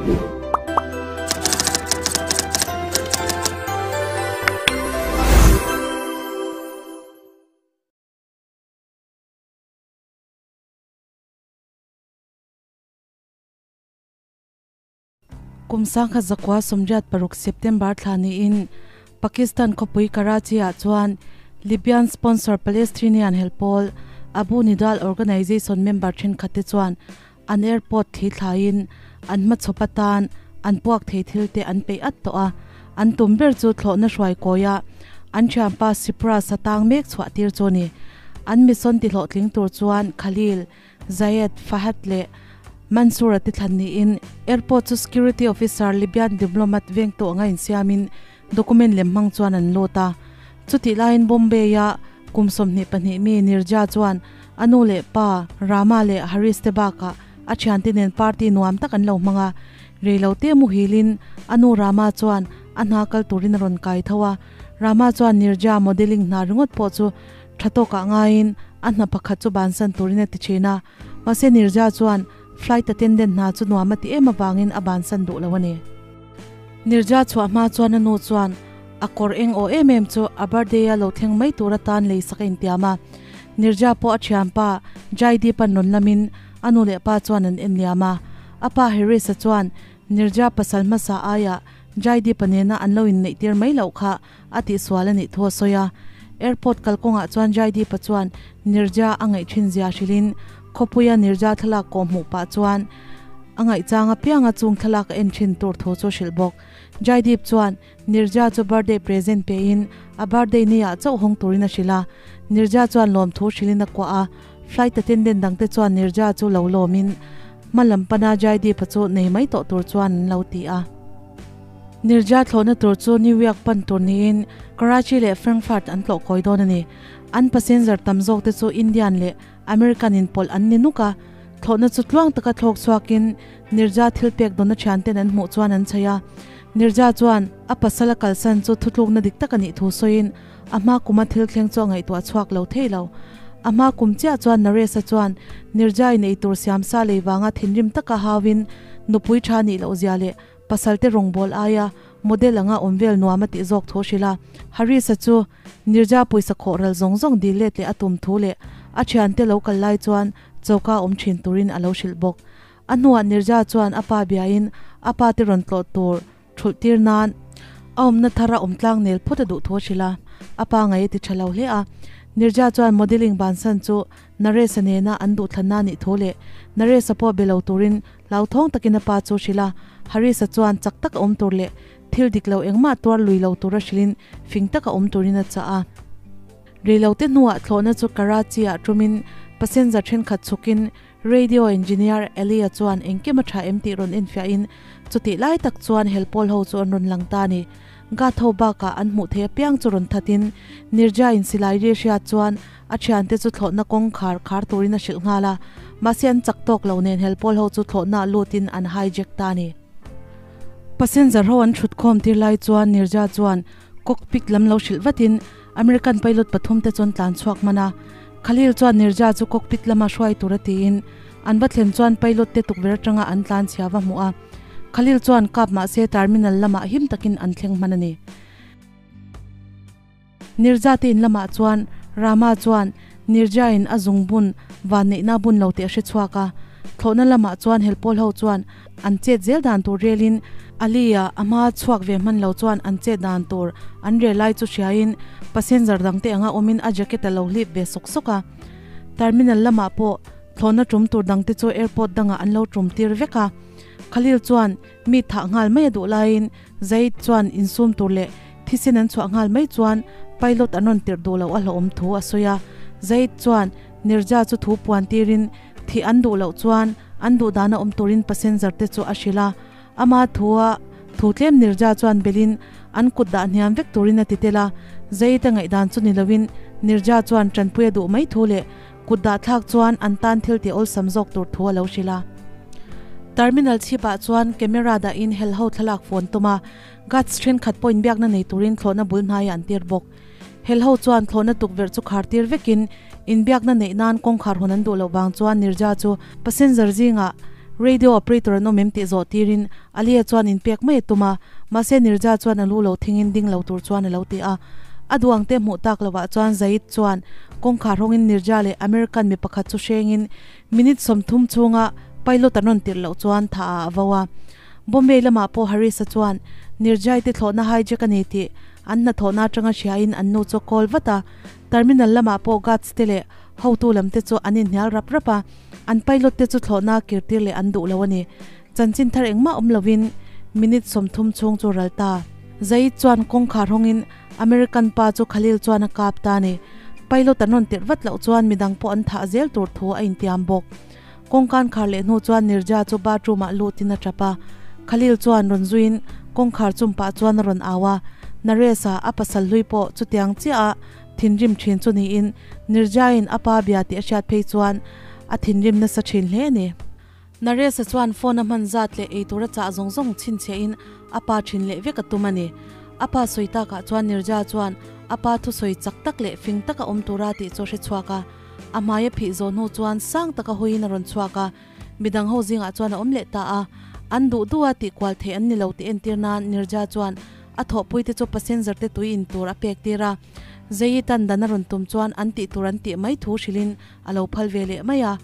Kum 1986 September thla niin Pakistan khawpui Karachi ah chuan Libyan sponsor Palestinian hel pawl Abu Nidal Organization member thenkhat te chuan an airport thli thlaiin an hmachhawp atan an puak thei thil te an peih at tawh a, an tum ber chu thlawhna hruai kawia an thianpa Sipras a tang mek chhuah tir chu a ni. An mission ti hlawhtling tur chuan Khalil, Zayed, Fahad leh Mansour-a te thlan niin airport chu security officer Libyan diplomat veng tawh anga insiamin document lem hmang chuan an lut a. Chutih laiin Bombay-a kum 22 mi Nirja chuan a nu leh pa Rama leh Haris te bakah a thiante nen party nuam tak an lo hmang a. Reilote muhilin a nu Rama chuan a hna kal turin a rawn kai tho a. Rama chuan Nirja modelling hna ringawt pawh chu tha tawkah ngaiin a hna pakhat chu bansan turin a ti thin a. Mahse Nirja chuan flight attendant hna chu nuam a ti em avangin a bansan duh lo a ni. Nirja chhuah hma chuan a nu chuan a kawr eng aw em em chu a birthday a lo thleng mai tur atan lei sak a intiam a. Nirja pawh a thianpa Jaideep an rawn lamin a nu leh pa chuan an en liam a. A pa Harris-a chuan Nirja pasal hmasa aiah Jaideep-a nena an lo inneih tir mai loh kha a tihsual a nih thu a sawi a. Airport kalkawngah chuan Jaideep-a chuan Nirja a ngaih thin zia hrilhin khawpuia Nirja thlalak kawh hmuh pah chuan a ngaihchang apianga chung thlalak a en thin tur thu chu a hrilh bawk. Jaideep chuan Nirja chu birthday present pein a birthday ni ah chauh hawng turin a hrilh a. Nirja chuan lawmthu hrilhin a kuah a, flight attendant dangte chuan Nirja chu lo lawmin hma lam pana Jaideep-a chu nei mai tawh tur chuan an lo ti a. Nirja thlawhna tur chu New York pan tur niin Karachi leh Frankfurt an tlawh kawi dawn a ni. An passenger tam zawk te chu Indian leh American in pawlh an ni nuk a. Thlawhna chu tluang taka thlawk chhuakin Nirja thil pek dawna thianten an hmuh chuan an chhaih a. Nirja chuan a pasal a kalsan chu thutlukna dik tak a nih thu sawiin a hma kuma thil thleng chu a ngaihtuah chhuak lo thei lo. A hma kum chiah chuan Naresh-a chuan Nirja in eitur siamsa lei vanga thinrim taka hauin nupui tha nih loh zia leh Pasal te rawngbâwl aia model anga awm vel nuam a tih zawk thu a hrilh a. Haris-a chu Nirja pawisa khawh ral zawng zawng dil let leh a tum thu leh a thiante lo kal lai chuan choka awm thin turin a lo hrilh bawk. A hnuah Nirja chuan a pa biain a pa te rawn tlawh tur thulh tir nan a awmna thara awm tlang nel phawt a duh thu a hrilh a. A pa ngaih a ti tha lo hle a. Nirja chuan modelling bansan chu Naresh-a nena an duhthlanna nih thu leh Naresh-a pawh be lo turin Hlauthawng takin a pa chu hrilh a, Harris-a chuan chak taka awm tur leh thil dik lo engmah tuar lui lo tura hrilhin fing taka awm turin a chah a. Reilote hnuah thlawhna chu Karachi-ah tumin passenger thenkhat chhukin radio engineer Eli-a chuan engkim a tha em tih rawn enfiahin chutih lai tak chuan helpawl ho chu an rawn lang ta a ni. Guard ho bakah an hmuh theih apiang chu rawn thatin Nirja-in silai ri hriat chuan A thiante chu thlawhna kawngkhar khar turin a hrilh nghal a, mahse an chak tawk lo nen helpawl ho chu thlawhna lutin an hijack ta a ni. Passenger ho an thut khawm tir lai chuan Nirja chuan cockpit lam lo hrilh vatin American pilot pathum te chu an tlan chhuak hman a. Khalil chuan Nirja chu cockpit lama hruai tur a tiin an va thlen chuan pilot te tukverh atanga an tlan chhia va hmuh a. Khalil chuan kap mahse terminal lamah him takin an thleng hman a ni. Nirja te in lamah chuan Rama chuan Nirja in a zungbun van neihna bun lo tih a hre chhuak a. Thlawhna lamah chuan helpawl ho chuan an chet zel dan tur relin Ali a a hma chhuak ve hman lo chuan an chet dan tur an rel lai chu hriain passenger dang te anga awmin a jacket a lo hlip ve sawk sawk a. Terminal lamah pawh thlawhna tum tur dang te chu airport dangah an lo tum tir vek a. Khalil chuan mi thah nghal mai a duh laiin Zaid chuan insum tur leh thisen an chhuah nghal mai chuan pilot an rawn tirh duh loh a hlauhawm thu a sawi a. Zaid chuan Nirja chu thu puan tirin thih an duh loh chuan an duh dana awm turin passenger te chu a hrilh a. Ama thua thu tlem Nirja chuan belin an kut dah hniam vek turin a ti tel a. Zaid a ngaihdan chu ni loin Nirja chuan tanpui a duh mai thu leh Kut dah thlak chuan an tan thil tih awlsam zawk tur thu a lo hrilh a. Terminal chhipah chuan camera dahin hel ho thlalak phone tum a, guards thenkhat pawh inbiakna nei turin thlawhna bul hnaiah an tir bawk. Hel ho chuan thlawhna tukverh chu khar tir vekin inbiakna neih nan kawngkhar hawn an duh loh vang chuan Nirja chu passenger zingah Radio operator an awm em tih zawh tirin Alia chuan inpek mai a tum a, mahse Nirja chuan a lu lo thingin ding lo tur chuan a lo ti a. A duang te hmuh tak lovah chuan Zaid chuan kawngkhar hawngin Nirja leh American mi pakhat chu hrengin minute 30 chhunga pilot an rawn tirh loh chuan tha ah a vo a. Bombay lamah pawh Harris-a chuan Nirjai te thlawhna hijack a ni tih an hnathawhna atanga hriain an nu chu a call vat a. Terminal lamah pawh guards te leh hotu lam te chu an inhnial rap rap a, an pilot te chu thlawhna kirtir leh an duh lo a ni. Chanchin thar engmah awm lovin minute 30 chhung chu ral ta. Zaid chuan kawngkhar hawngin American pa chu Khalil chuan a kap ta a ni. Pilot an rawn tirh vat loh chuan midang pawh an thah zel tur thu a intiam bawk. Kawngkan khar leh hnu chuan Nirja chu bathroom ah lutin a tap a. Khalil chuan rawn zuiin kawngkhar chum pah chuan a rawn au a. Naresh-a a pasal hlui pawh chutiang chiah a thinrim thin chu niin Nirja-in a pa bia tih a hriat phei chuan a thinrim nasa thin hle a ni. Naresh-a chuan phone a hman zat leh eitur a chah zawng zawng chhinchhiahin a pa thin leh vek a tum a ni. A pa sawi takah chuan Nirja chuan a pa thusawi chak tak leh fing taka awm tura tih chu a hre chhuak a. A hmai a phih zawh hnu chuan sang taka hawiin a rawn chhuak a, midang ho zingah chuan a awm leh ta a. An duh duh a tih kual theih an ni lo tih entir nan Nirja chuan a thawhpuite chu passenger te tui in tur a pek tir a. Zeii tan dan a rawn tum chuan an tih tur an tih mai thu hrilhin a lo phal ve leh mai a.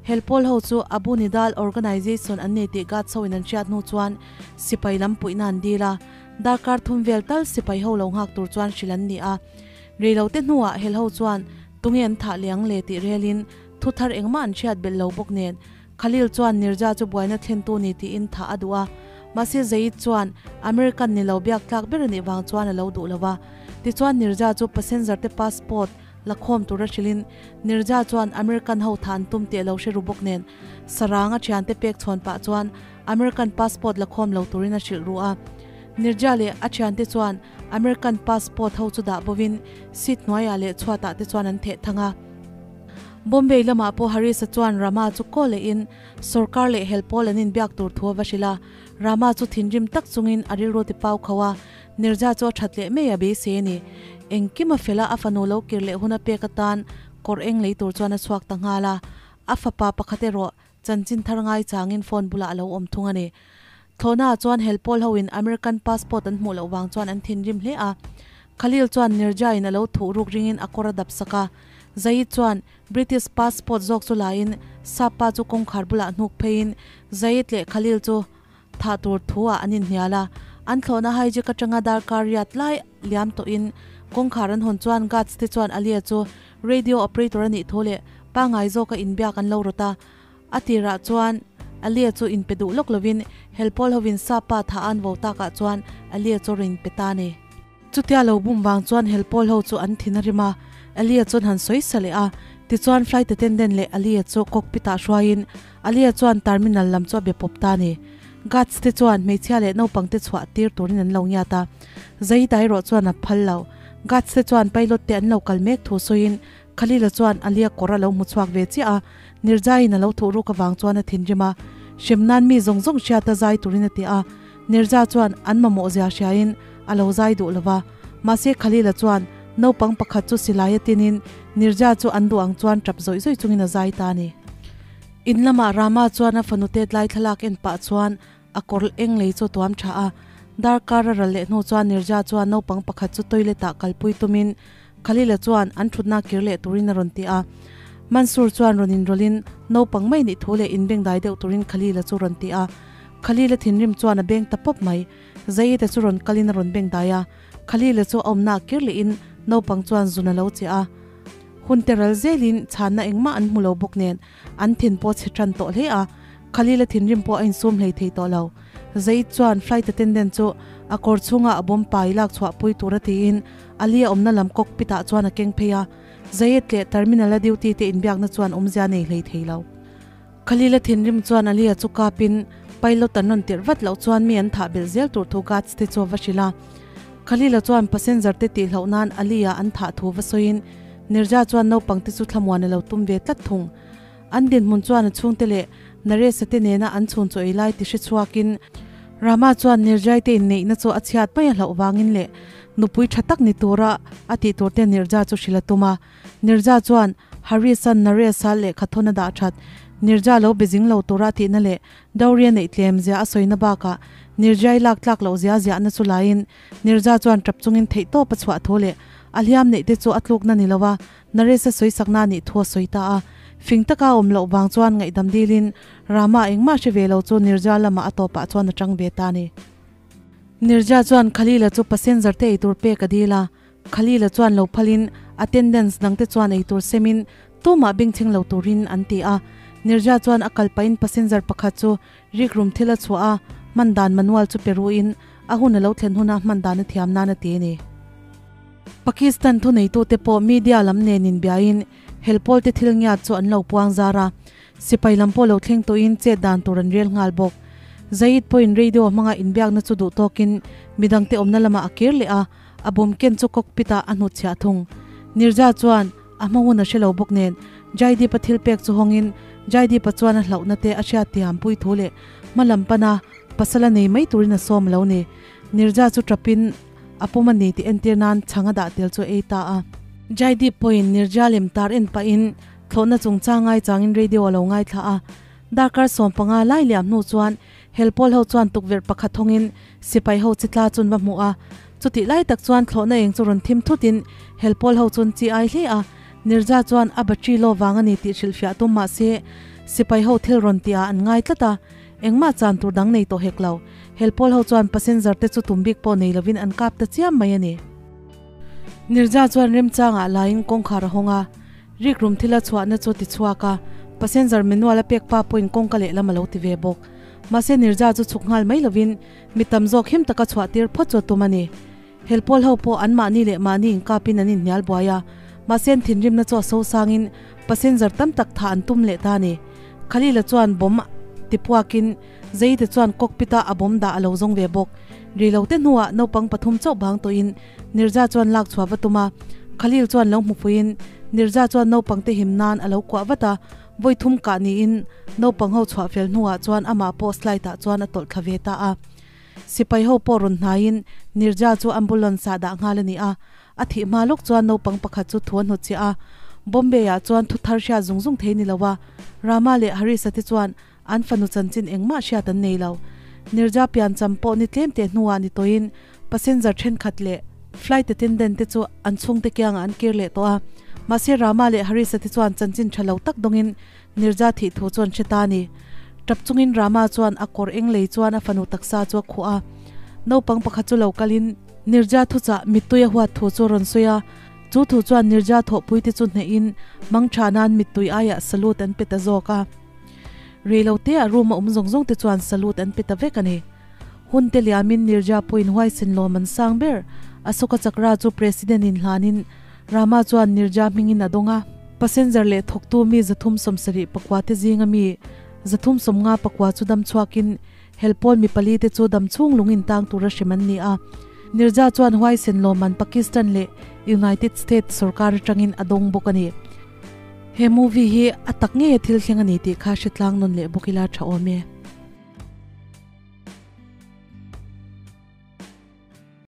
Helpawl ho chu Abu Nidal Organization an nei tih guards ho in an hriat hnu chuan sipai lam puihna an dil a. Darkar thum vel tal sipai ho lo nghak tur chuan hrilh an ni a. Reilote hnuah hel ho chuan Tunge an thah leh ang le tih relin thu thar engmah an hriat belh lo bawk nen Khalil chuan Nirja chu buaina thlentu ni tiin thah a duh a, mahse Zaid chuan American ni lo biak tlak ber a nih vang chuan a lo duh lo va. Tichuan Nirja chu passenger te passport la khawm tura hrilhin Nirja chuan American ho thah an tum tih a lo hre ru bawk nen sarang a thiante pek chhawn pah chuan American passport la khawm lo turin a hrilh ru a. Nirja leh a thiante chuan American passport ho chu dah bovin seat hnuaiah leh chhuatah te chuan an theh thang a. Bombay lamah pawh Harris-a chuan Rama chu kaw lehin sorkar leh hel pawl an inbiak tur thu a va hrilh a. Rama chu thinrim tak chungin a rilru ti pau kho a, Nirja chu a that leh mai a beisei a ni. Engkim a fel a, a fanu lo kir leh hun a pek atan kawr eng lei tur chuan a chhuak ta nghal a. A fapa pakhat erawh Chanchin thar ngai changin phone bulah a lo awm thung a ni. Thlawhnaah chuan helpawl hoin American passport an hmuh loh vang chuan an thinrim hle a. Khalil chuan Nirja-in a lo thuh ruk ringin a kawr a dap sak a. Zayid chuan British passport zawk chu lain Sap-pa chu kawngkhar bulah hnuk pheiin Zayid leh Khalil chu thah tur thu-ah an inhnial a. An thlawhna hijack atanga darkar riat lai liam tawhin kawngkhar an hawn chuan guards te chuan Alia chu Radio operator a nih thu leh pangngai zawka inbiak an lo rawt a. A tirah chuan Alia chu inpe duh lawk lovin helpawl hovin sa pa thah an vo takah chuan Alia chu rawn inpe ta a ni. Chutia lo bum vang chuan helpawl ho chu an thin a rim a, Alia chuan han sawi sa leh a. Tichuan flight attendant leh Alia chu cockpit ah hruaiin Alia chuan terminal lam chu a be pawp ta a ni. Guards te chuan hmeichhia leh naupang te chhuah tir turin an lo ngiat a. Zaid erawh chuan a phal lo. Guards te chuan pilot te an lo kal mek thu sawiin Khalil-a chuan Alia kawr a lo hmu chhuak ve chiah a, Nirja-in a lo thuh ruk avang chuan a thinrim a, hrem nan mi zawng zawng hriata zai turin a ti a. Nirja chuan an mamawh zia hriain a lo zai duh lo va, mahse Khalil-a chuan naupang pakhat chu silai a tinin Nirja chu an duh ang chuan tap zawih zawih chungin a zai ta a ni. In lamah Rama chuan a fanute tlai thlalak en pah chuan A kawr eng lei chu tuam tha a, darkar a ral leh hnu chuan Nirja chuan naupang pakhat chu toilet ah kalpui tumin Khalila chuan an thutna kir leh turin a rawn ti a. Mansoor chuan rawn inrawlhin naupang mai nih thu leh inbengdai deuh turin Khalila chu rawn ti a. Khalila thinrim chuan a beng ta pawp mai. Zaid-a chu rawn kalin a rawn bengdai a. Khalila chu a awmna kir lehin naupang chuan zun a lo che a. Hun te ral zelin chhanna engmah an hmu lo bawk nen An thin pawh chhe tan tawh hle a, Khalil-a thinrim pawh a insum hlei thei tawh lo. Zaid chuan flight attendant chu a kawr chhunga a bomb pai lak chhuah pui tura tiin Ali a awmna lam cockpit ah chuan a keng phei a, Zaid leh terminal a duty te inbiakna chuan awmzia nei hlei thei lo. Khalil-a thinrim chuan Ali-a chu kapin pilot an rawn tirh vat loh chuan mi an thah belh zel tur thu guards te chu a va hrilh a. Khalil-a chuan passenger te tihloh nan Ali-a an thah thu va sawiin Nirja chuan naupang te chu thlamuan a lo tum ve tlat thung. An dinhmun chuan a chhungte leh Naresh-a te nena an chhun chaw ei lai ti hre chhuakin Rama chuan Nirjai te inneihna chu a chhiat mai a hlauh vangin leh nupui tha tak ni tura a tih tur te Nirja chu hrilh a tum a. Nirja chuan Harish-a'n Naresh-a lehkhathawn a dah that. Nirja lo be zing lo tura tihna leh Dowry a neih tlem zia a sawina bakah Nirjai lak tlak loh zia ziahna chu laiin Nirja chuan tap chungin theihtawp a chhuah thu leh a hliam neih te chu a tlukna ni lo a, Naresh a sawisakna nih thu a sawi ta a. Fing taka a awm loh vang chuan ngaihdam dilin Rama engmah hre ve lo chu Nirja lamah a tawpah chuan a tang ve ta a ni. Nirja chuan Khalila chu passenger te eitur pek a dil a, Khalila chuan lo phalin attendants dangte chuan eitur semin tumah bengchheng lo turin an ti a. Nirja chuan a kal pahin passenger pakhat chu rikrum thil a chhuah a, hman dan manual chu pe ruin a hun a lo thlen huna hman dan a thiam nan a ti a ni. Pakistan thuneitute pawh media lam nen inbiain helpawlte thil ngiat chu an lo puang zar a, sipai lam pawh lo thleng tawhin chet dan tur an rel nghal bawk. Zayed pawhin radio hmanga inbiakna chu duh tawkin midangte awmna lamah a kir leh a, a bawm ken chu cockpit ah a hnutchhiah thung. Nirja chuan a hma hun a hre lo bawk nen Jaideep-a thil pek chu hawngin Jaideep-a chuan a hlauhna te a hriat tiam pui thu leh hma lam pana pasal a nei mai turin a sawm lo ni. Nirja chu tapin a pawm a ni tih entir nan chhang a dah tel chu a ei ta a. Jaideep pawhin Nirja lem tar en pahin thlawhna chungchang ngaichangin radio a lo ngaithla a. Darkar 15 lai liam hnu chuan Helpawl ho chuan tukverh pakhat thawngin sipai ho chi tla chun va hmuh a. Chutih lai tak chuan thlawhna eng chu rawn thim thutin helpawl ho chun chi ai hle a. Nirja chuan a battery low vang a ni tih hrilhfiah tum mah se sipai ho thil rawn tih ah an ngai tlat a. Engmah chan tur dang nei tawh hek lo. Helpawl ho chuan passenger te chu tum bik pawh nei lovin an kap ta chiam mai a ni. Nirja chuan remchangah laiin kawngkhar a hawng a. Rikrum thila chhuahna chu ti chhuak a, passenger manual a pek pa pawhin kawngka lehlam a lo ti ve bawk. Mahse Nirja chu chhuk nghal mai lovin mi tam zawk him taka chhuah tir phawt chu a tum a ni. Helpawl ho pawh an mahni leh mahni inkapin an inhnial buai a, mahse an thinrimna chu a so sangin passenger tam tak thah an tum leh ta a ni. Khalila chuan bomb ti puakin Zeite chuan cockpit-a a bomb dah a lo zawng ve bawk. Ri lo te hnuah naupang pathum chauh bang tawhin Nirja chuan lak chhuah va tum a, Khalil chuan lo hmu fuiin Nirja chuan naupang te him nan a lo kuah vat a, vawi thum kah niin naupang ho chhuah fel hnuah chuan amah pawh slide ah chuan a tawlh thla ve ta a. Sipai ho pawh rawn hnaiin Nirja chu ambulance ah dah nghal a ni a, a thih hma lawk chuan naupang pakhat chu thu a hnawt chiah a, Bombay ah chuan thu thar hriat zung zung thei ni lo a, Rama leh Harris-a te chuan An fanu chanchin engmah hriat an nei lo. Nirja piancham pawh ni tlem teh hnuah ni tawhin passenger thenkhat leh flight attendant te chu an chhungte kiangah an kir leh tawh a. Mahse Rama leh Harisa te chuan chanchin tha lo tak dawngin Nirja thih thu chu an hre ta a ni. Tap chungin Rama chuan a kawr eng lei chuan a fanu taksa chu a khuh a. Naupang pakhat chu lo kalin Nirja thuchah mittui a huat thu chu a rawn sawi a. Chu thu chuan Nirja thawhpui te chu hnehin mangtha nan mittui aiah salute an pe ta zawk a. Reilote a room a awm zawng zawng te chuan salute an pe ta vek a ni. Hun te liamin Nirja pawhin huaisen lawm an sang ber. Asoka Chakra chu President in hlanin Rama chuan Nirja hmingin a dawng a. Passenger leh thawktu mi 374 te zinga mi 359 chu dam chhuakin helpawl mi pali te chu dam chhung lung in tang tura hrem an ni a. Nirja chuan huaisen lawm an Pakistan leh United States sorkar atangin a dawng bawk a ni. He movie hi a tak ngei a thil thleng a ni tih kha hre tlang nawn leh bawk ila tha awm e.